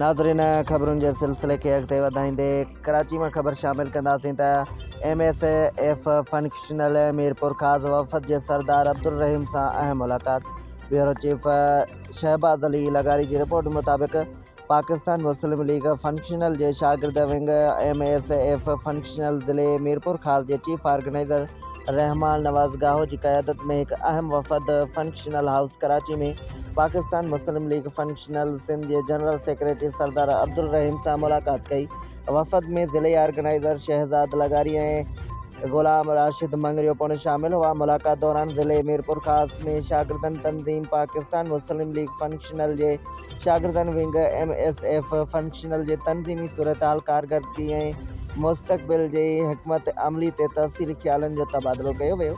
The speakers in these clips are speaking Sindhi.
ناظرين خبرن جي سلسلي کي اڳتي وڌائيندي ڪراچي مان خبر شامل ڪنداسين ته M S F functional Mirpurkhas وفد جي سردار عبدالرحيم سان اهم ملاقات بيورو چيف شهباز علي لغاري جي رپورٽ مطابق پاڪستان مسلم ليگ فنڪشنل جي شاگرد wing M S F functional ضلعي ميرپورخاص جي چيف آرگنائيزر رحمان نواز گاهو جي قيادت ۾ هڪ اهم وفد functional house Karachi ۾ Pakistan Muslim League functional Sindh جي جنرل سيڪريٽري سردار عبدالرحيم سان ملاقات ڪئي. وفد ۾ ضلعي آرگنائيزر شهزاد لغاري ۽ غلام راشد مڱريو پڻ شامل هئا. ملاقات دوران ضلعي ميرپورخاص ۾ شاگردن تنظيم پاڪستان مسلم ليگ فنڪشنل جي شاگردن wing M S F functional جي تنظيمي صورتحال، ڪارڪردگي ۽ مستقبل جي حڪمت عملي تي تفصيلي خيالن جو تبادلو ڪيو ويو.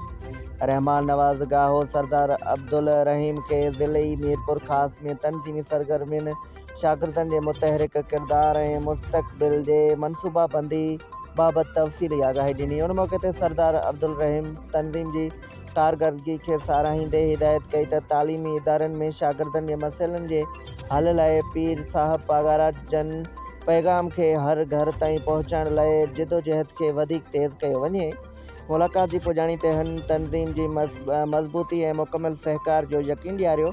رحمان نواز گاهو سردار عبدالرحيم کي ضلعي ميرپورخاص ۾ تنظيمي سرگرمين، شاگردن جي متحرڪ ڪردار ۽ مستقبل جي منصوبابندي بابت تفصيلي آگاهي ڏني. ان موقعي تي سردار عبدالرحيم تنظيم جي ڪارڪردگي کي ساراهيندي هدايت ڪئي ته تعليمي ادارن ۾ شاگردن جي مسئلن جي حل لاء پير صاحب پاڳارا جن پيغام کي هر گهر تائين پهچائڻ لاء جدوجهد کي وڌيڪ تيز ڪيو وڃي. ملاقات جي پڄاڻي تي هن تنظيم جي مضبوطي ۽ مڪمل سهڪار جو يقين ڏياريو.